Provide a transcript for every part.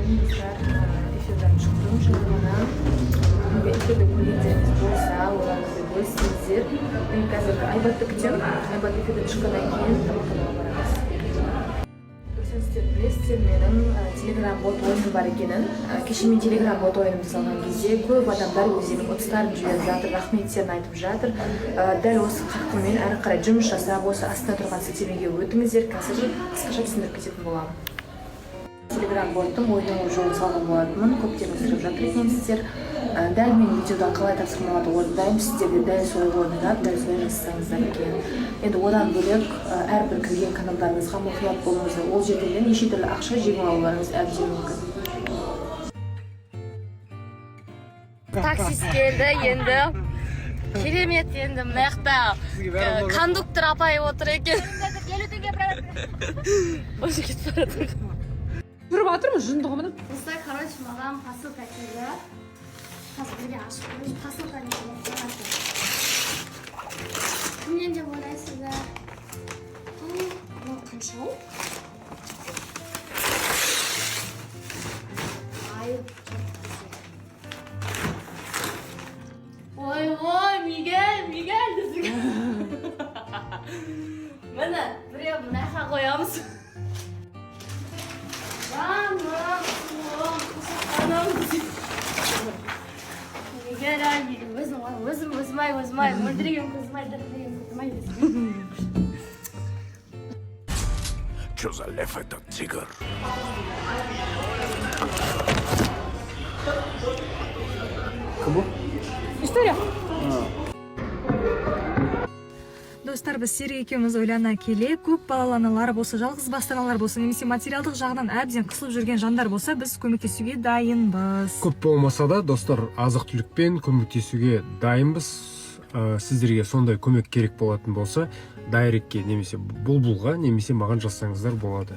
Мен, достар, эфирден шықтым жаңа ғана. Бүгінгі эфирді көргендеріңіз болса, олармен бөлісіңіздер. Мен қазір Айбатты күтемін. Айбат эфирден шыққаннан кейін тамақтануға барамыз. Достар, сіздер білесіздер менің телеграм бот ойыным бар екенін. Кеше мен телеграм бот ойынымды салған кезде көп адамдар өздерінің ұтыстарын жіберіп жатыр, рахметтерін айтып жатыр. Дәл осы қарқынмен әрі қарай жұмыс жасап, осы астында тұрған сілтемеге өтіңіздер. Қазір қысқаша түсіндіріп кететін боламын. Телеграм боттың ойнау жолын салған болатынмын, көптеріңіз сұрап жатыр екенсіздер. Дәл мен видеода қалай тапсырмаларды орындаймын, сіздер де дәл солай орындап, дәл солай жасасаңыздар екен. Енді одан бөлек, әрбір кірген каналдарыңызға мұқият болыңыздар, ол жерден неше түрлі ақша жеңіп алуларыңыз әбден мүмкін. Таксист келді енді, керемет. Енді мына жақта кондуктор апай отыр екен. 50 теңге. Уже кетіп бара жатыр. Жүріп жатырмын, жынды ғой мына. Достар, короче, маған посылка келді. Қазір бірге ашып көрейік. Посылка не болып қалады. Кімнен деп ойлайсыздар? Мынау қанша ол? Ай, Ой, ой, Мигель, Мигель десең. Міне, біреу мына жаққа қоямыз. Жаным, суым, қосақаным десең. Мигель, ай, өзім ғой, өзім, өзім ай, өзім ай, мөлдіреген көзім ай, дірілдеген көзім ай десең. Что за лев этот тигр? История. Достар, біз Серік екеуміз ойлана келе, көп балалы аналар болса, жалғыз басты аналар болса немесе материалдық жағынан әбден қысылып жүрген жандар болса, біз көмектесуге дайынбыз. Көп болмаса да, достар, азық түлікпен көмектесуге дайынбыз. Сіздерге сондай көмек керек болатын болса, директке немесе Бұлбұлға, немесе маған жазсаңыздар болады.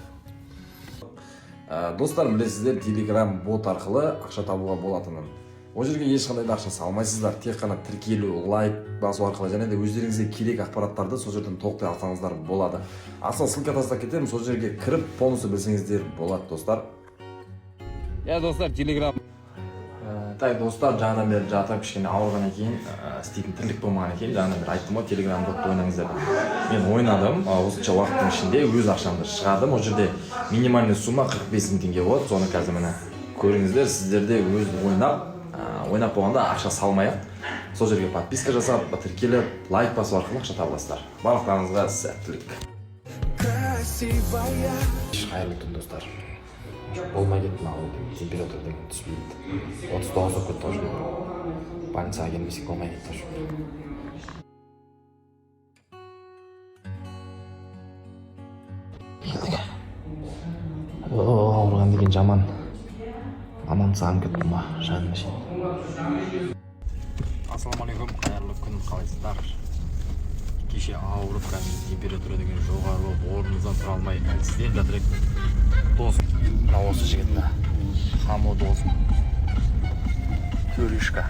Достар, білесіздер, телеграм бот арқылы ақша табуға болатынын. Ол жерге ешқандай да ақша салмайсыздар, тек қана тіркелу, лайк басу арқылы және де өздеріңізге керек ақпараттарды сол жерден толықтай алсаңыздар болады. Астына ссылка тастап кетемін, сол жерге кіріп, полностью білсеңіздер болады, достар. Иә, достар, телеграм. Так, достар, жаңадан бері жатып, кішкене ауырғаннан кейін, істейтін тірлік болмағаннан кейін, жаңадан бері айттым ғой, телеграм ботты ойнаңыздар деп. Мен ойнадым, осынша уақыттың ішінде өз ақшамды шығардым. Ол жерде минимальный сумма 45 мың теңге болады. Соны қазір, міне, көріңіздер. Сіздер де өз ойнап, ойнап болғанда ақша салмай ақ, сол жерге подписка жасап, тіркеліп, лайк басу арқылы ақша таба аласыздар. Барлықтарыңызға сәттілік, қайырлы түн, достар. Болмай кетті мынау, температура деген түспейді, 39 болып кетті уже. Больницаға келмесек, болмай кетті уже. О, ауырған деген жаман. Мамам сағынып кеттім ба, жаным ішеді. Ассалаумағалейкум, қайырлы күн, қалайсыздар? Кеше ауырып, кәдімгі температура деген жоғары болып, орнымыздан тұра алмай, әлсізденіп жатыр едік. Досым мына, осы жігіт, мына Хамо досым, Төрешка,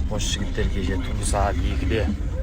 осы жігіттер кеше түнгі сағат 2-де